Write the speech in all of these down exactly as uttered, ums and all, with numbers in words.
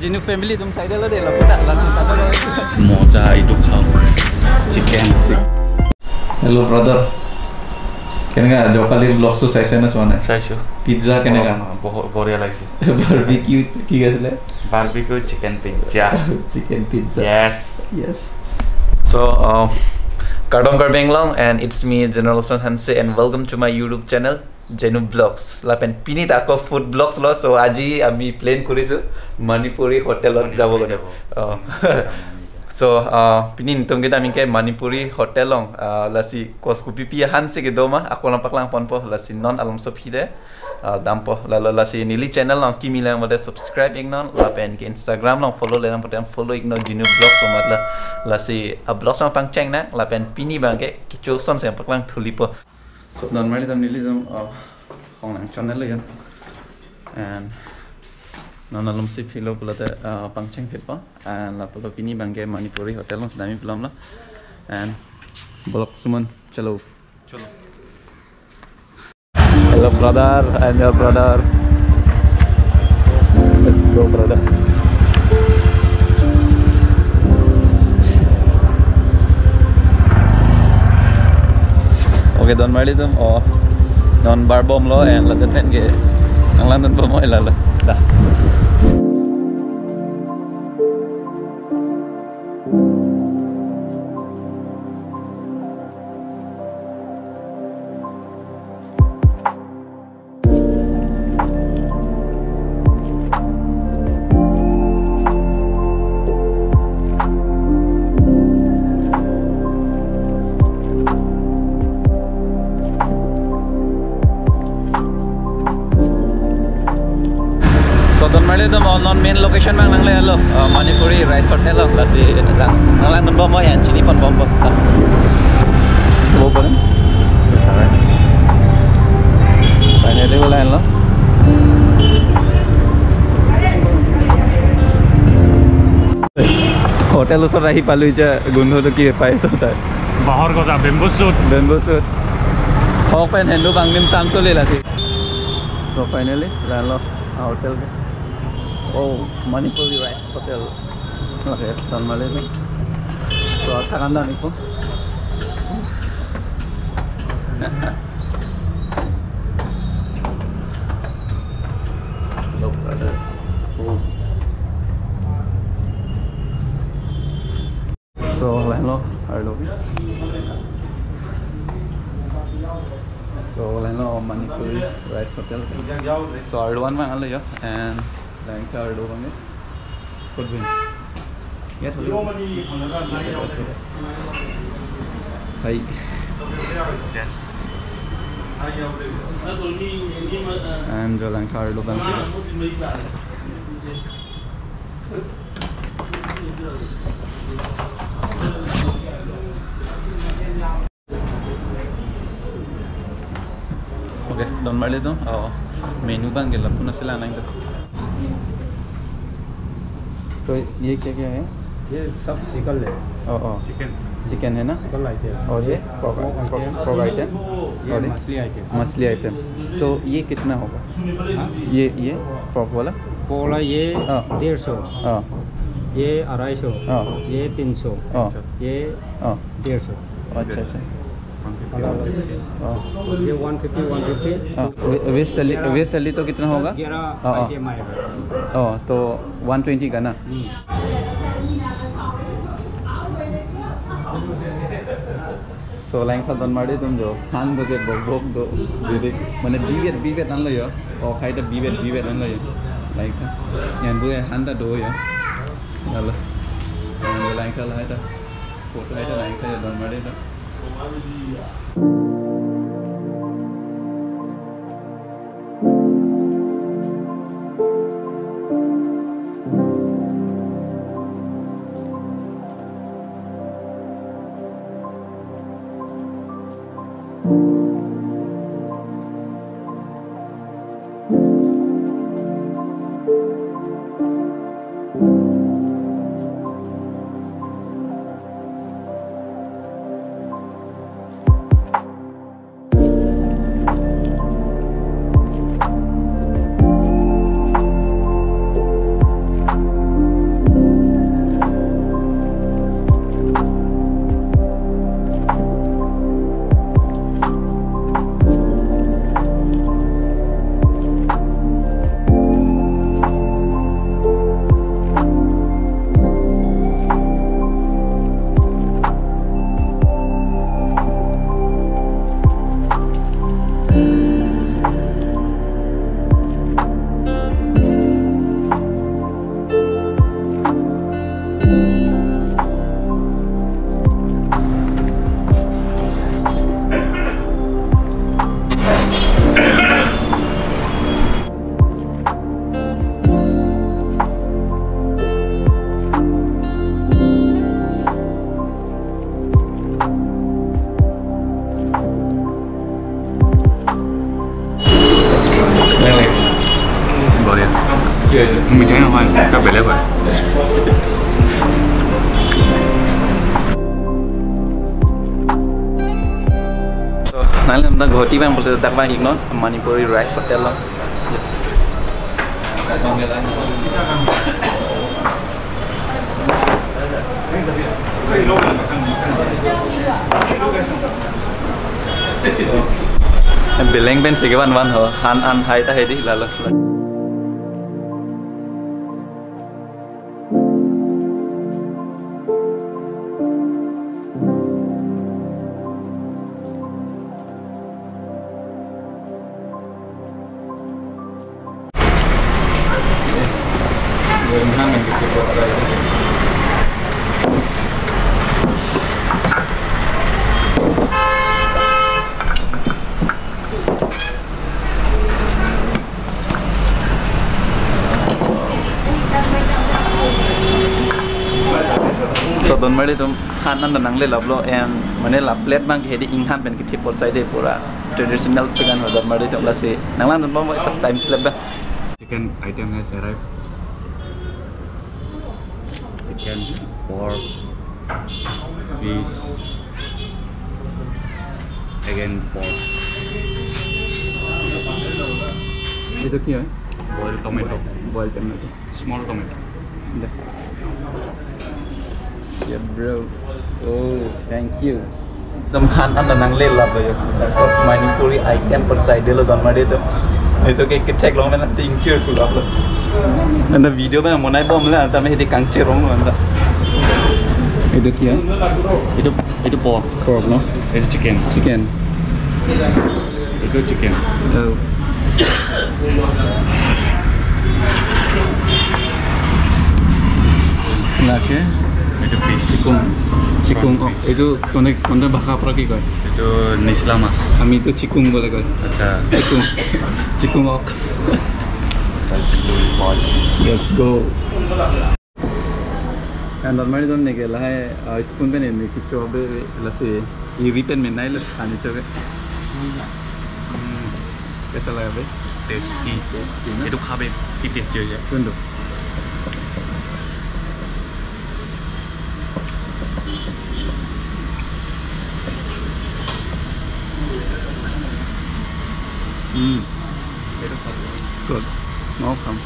Jinu family atum side lo de, lapu ta, lapu ta. মজা, এইটো খাওক। Chicken। Hello brother, কেনেকা? যোৱাকালিৰ vlogs টো চাইছে নে চোৱা নাই? চাইছো। পিজ্জা কেনেকা? অ, বহুত বঢ়িয়া লাগিছে। বাৰ্বিকিউ কি আছিলে? Barbecue chicken pizza. Chicken pizza. Yes। Yes। So, uh, Kardom Karbi Anglong, and it's me, General Son Hanse, and welcome to my YouTube channel, Jenu Vlogs. Lapen pini ta ako food vlogs lo. So, আজি আমি প্লেন কৰিছো মণিপুৰী হোটেলত মণিপুৰী যাব কাৰণে। যাব। অ। So, uh, pini netum kedam anke Manipuri hotel along, uh, lasi kos kopipi ahan si kedo ma, ako lang paklang ponpo, lasi non alom so phi de, uh, dampo, lalo lasi neli channel along kimi lang mate subscribe iknon, lapen ke Instagram along follow le lang mate follow iknon Jinu Vlogs, so matla lasi a vlogs along pangcheng nang, lapen pini abangke kecho son si paklang thulipo. So, don marli dam neli dam, uh, ong lang channel lo yon. And non alom si philo pulote, uh, pangcheng phitpo. And lapulo pini abangke Manipuri hotel along si dam-i pulo lo. And vlog sumon chalo. Chalo. Hello brother, I'm your brother. Let's go brother. Okay, don marli dam, oh, non bar bom lo, and ladak pen ke, ang lang don bom oi lalo. Dah. So, don marli dam, oh, non main location abang nangle lo, uh, Manipuri Rice Hotel lo, lasi lang, lang lang don bom oi, yan chini pon bom bom. Bo pon. Finally, bo lang lo. Hotel osor ahi palu ja, gundho to ki paise ta. Bahor ko ja bamboo shoot. Bamboo shoot. Hok pen hendu bang nim tam sole lasi. So finally, lang lo, ah, hotel ke. Oh, Manipuri Rice Hotel. Okay, don marli dam. So, thakan dam ikpo. Look at that. Oh. So, lang lo, arlo ke. So, lang lo Manipuri Rice Hotel ke. So, arlo an abang lo yo, and lang ke arlo abang ke. Could be. Yes, hello. Hi. Yes. And jo lang ke arlo abang ke. Okay, don marli dam. Oh, menu abang ke lapu nasi lang nang to. तो ये क्या क्या है? ये सब चिकन है। ओ, ओ। Chicken. Chicken है ना? Chicken item. और ये? ये pork, pork item. Pork, pork item. ये और ये? मछली आइटम। मछली आइटम। तो ये कितना होगा? हाँ? ये, ये पोर्क वाला? पोर्क वाला ये हाँ। डेढ़ सौ। हाँ। ये अढ़ाई सौ। हाँ। ये तीन सौ। हाँ। ये हाँ। डेढ़ सौ। अच्छा, अच्छा। अलग अलग। हाँ। ये वन फिफ्टी, वन फिफ्टी। हाँ, वे-, वेज थाली, वेज थाली तो कितना होगा? दस ग्यारह हाँ, हाँ। आइटम आएगा। हाँ, तो वन ट्वेंटी का ना? हम्म। So, lang ta don marli dam jo, han do ke bok bok do, bivet, mane bivet, bivet an lo yo, o khai ta bivet, bivet an lo yo, lang ta, yan bu han ta do yo, lalo, yan bu lang ta, lang ta, photo hai ta lang ta yo, don marli dam. So, nanglitum ta Guwahati abang pulote dak abang iknon Manipuri Rice Hotel lo. Beleng pensi kevan van ho, han an hai ta hai dei, lalo. So, donmarlitum, han an nangle laplo, and mane la plate abang ke hedi inghan pen kethip pon sai dei, pura traditional pen ho donmarlitum, lasi nanglangdun bom, time slap abang. Chicken item has arrived. Chicken, pork, fish, again pork. এইটো কি হয়? Boiled tomato. Boiled tomato. Small tomato. They. Yeah, bro. Oh, thank you. Ekdom han an nangle laplo yo. Manipuri item pon sai dei lo donmarlitum. Itu ke kethek long mena ting chir thu laplo. Anta video abang monai bom la, anta me hedi kangchir rong lo anta. এইটো কি হয়? এইটো, এইটো pork. Pork, no? এইটো chicken. Chicken. এইটো chicken. Oh. Lake? এইটো fish. চিকুং। চিকুং। Prawn fish. এইটো কোনে, কোনটো ভাষাৰ পৰা কি কয়? এইটো নিচলা মাছ। আমি এইটো চিকুং বুলি কয়। আচ্ছা। চিকুং। চিকুং অক। Let's go, boys. Let's go. Kan donmarlitum neke lahai, ah, spoon pen ini kicho be lasi iri pen menai le kani chobe. Hmm. Kaisa laga be? Tasty. Tasty na? এইটো খাবে, কি tasty হৈছে। কোনটো? Hmm. এইটো খাবে। Good. ময়ো খাম।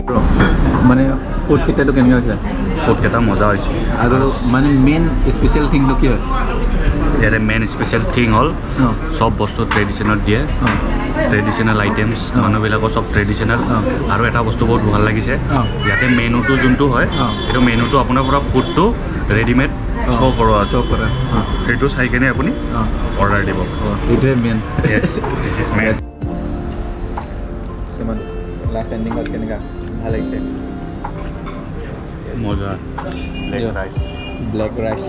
Bro, মানে ফুড কেইটাতো কেনেকুৱা হৈছে? ফুড কেইটা মজা হৈছে। আৰু আৰু মানে মেইন স্পেচিয়েল থিংটো কি হয়? ইয়াৰে মেইন স্পেচিয়েল থিং হ'ল অ। চব বস্তু ট্ৰেডিশ্যনেল দিয়ে, অ। ট্ৰেডিশ্যনেল আইটেমছ, অ। মানুহবিলাকৰ চব ট্ৰেডিশ্যনেল। অ। আৰু এটা বস্তু বহুত ভাল লাগিছে, অ। ইয়াতে মেনুটো যোনটো হয়, অ। এইটো মেনুটো আপোনাৰ পুৰা ফুডটো ৰেডিমেড অ। শ্ব' কৰোৱা আছে। শ্ব' কৰা। অ। সেইটো চাই কেনে আপুনি অ। অৰ্ডাৰ দিব। অ, এইটোৱে main. Yes, this is main. Yes. কিমান লাষ্ট এণ্ডিঙত কেনেকা? ভাল লাগিছে? মজা। Black rice. Black rice.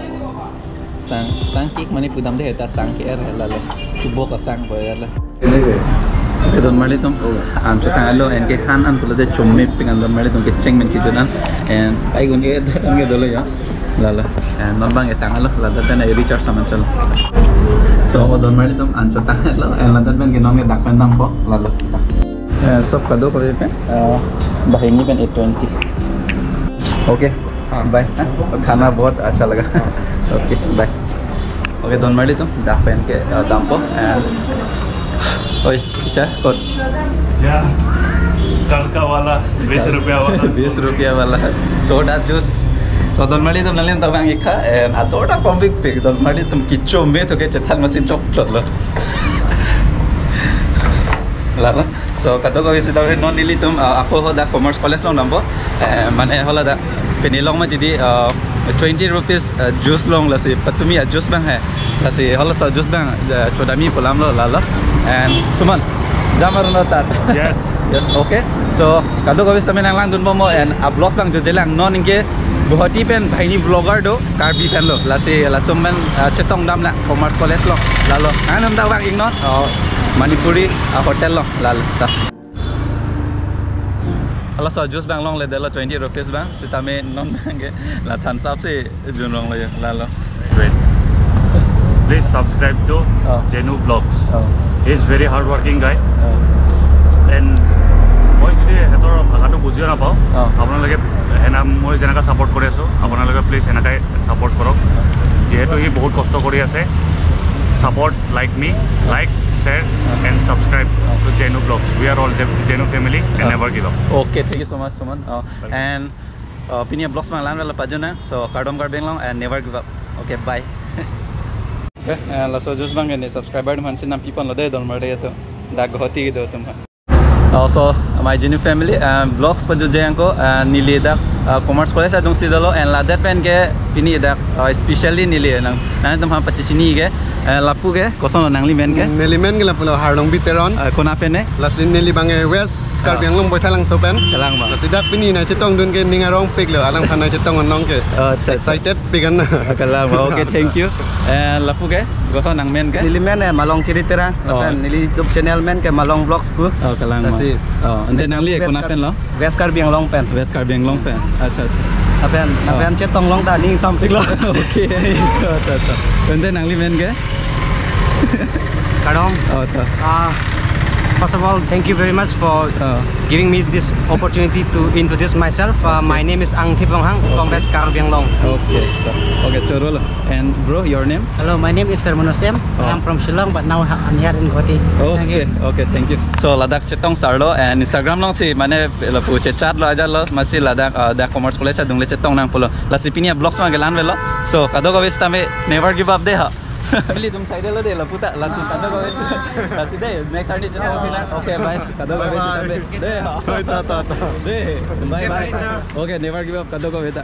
Sang, sang kik mani pudam de heta sang ke er hela le. Chubok asang ko er le. Donmarlitum. Ancho tanglo, anke han an pulote chommi ping an donmarlitum kecheng men kijunan. And ai gun ke, an ke dolo ya. Lalo. And non abang ke tanglo, ladak pen recharge saman chalo. So, donmarlitum ancho tanglo, and ladak pen ke non ke dak pen dampo, lalo. Eh, sob kado kore pen, eh, banghini pen eight twenty. Okay, bye. Khana bahut acha laga. Okay, bye. Okay, donmarlitum, dak pen ke, eh, dampo, and, oi, icha, kot. Ya, tadka wala, बीस रुपया wala. बीस रुपया wala. Soda juice. So, Dolmarli atum nangli ta vang-ik tha, and ator ta pambik pik, Dolmarli atum kecho me to ke chethan masi chok chok lo. Lalo. So, kadokave sitame non nelitum, uh, ako ho dak Commerce College along dampo. Eh, mane hala dak pini long ma didi, uh, twenty rupees, uh, juice long, lasi patumi a juice abang he. Lasi hala sa juice abang, uh, chodami pu alam lo lalo. And Suman, jam arun lo tat. Yes. Yes, okay. So, kadokave sitame nanglang dunbom mo and a vlogs abang jo jelang non anke Guwahati pen banghini vlogger do, Karbi pen lo. Lasi latum pen, ah, chetong dam la Commerce College along. Lalo, nangtum ta vang-ik non, oh, Manipuri, ah, hotel along. Lalo, ta. Lalo so juice abang longle detlo twenty rupees abang. Sitame non abang ke la thansap si jun long lo ya. Lalo. Great. Please subscribe to Oh. Jenu Vlogs. Oh. He is very hardworking guy. Oh. And মই যদি সিহঁতৰ ভাষাটো বুজিও নাপাওঁ, Oh. আপোনালোকে সেনা মই যেনেকৈ ছাপোৰ্ট কৰি আছোঁ, আপোনালোকে প্লিজ সেনেকৈ ছাপোৰ্ট কৰক। যিহেতু সি বহুত কষ্ট কৰি আছে। Support like me, like, share and subscribe to Jenu Vlogs. We are all Je- Jenu family and Oh. never give up. Okay, thank you so much, Suman. Oh, Welcome. And, uh, pini vlogs abang la-an velo pajona. So, kardom Karbi Anglong and never give up. Okay, bye. Eh, eh, laso juice abang ke ne subscriber atum aphan si nangpipon lo de, Dolmarli atum. Dak Guwahati kedo atum aphan. Also, my Jenu family, uh, vlogs pajut je ako, uh, neli dak, uh, Commerce College adung si dolo, and ladak pen ke pini dak, uh, specially neli nang, nangtum aphan pachechini ke, uh, lapu ke, koson lo nangli men ke? Neli men ke lapu lo Harlongbi Teron. Uh, konat pen ne? Lasi neli abang ke West Karbi Ah. Anglong Baithalangso pen. Kalang ba. Lasi dak pini nangchetong dun ke ning arong pik lo, alangphan nangchetong nong ke. Oh, acha, acha. Excited pik an na. Kalang ba. Okay, thank you. Eh, lapu ke? Koson nang men ke? Neli men, eh, Malong Kiri Terang. Oh. Lapen neli YouTube channel men ke Malong Vlogs pu. Oh, kalang ba. Lasi Oh, ante nangli West konat Kar- pen lo? West Karbi Anglong pen. West Karbi Anglong pen. Acha, acha. Lapen, Oh. lapen chetong long ta ning sampik lo. Okay. Acha, acha. Ante nangli men ke? Kardom. Oh, ta. Uh, first of all, thank you very much for Oh. giving me this opportunity to introduce myself. Uh, Okay. My name is Angthip Ronghang from Okay. West Karbi Anglong. Okay, ta. Okay, choro lo. And bro, your name? Hello, my name is Fermono Sem. Oh. I'm from Shillong, but now ha- I'm here in Guwahati. Thank Okay, you. Okay, thank you. So, ladak chetong sar lo, and Instagram along si, mane, lapu chechat lo aja lo, masi ladak, uh, dak Commerce College adung le chetong nang pulo. Lasi pini vlogs abang ke la-an velo. So, kadokave sitame never give up de ha. Bili tum side lo de lapu ta, lasi kadokave. Lasi de, next arni chetong si na. Okay, bye. Kadokave Bye-bye. sitame. De ha. Bye, ta, ta, ta. De, bye, bye. Okay, never give up, kadokave ta.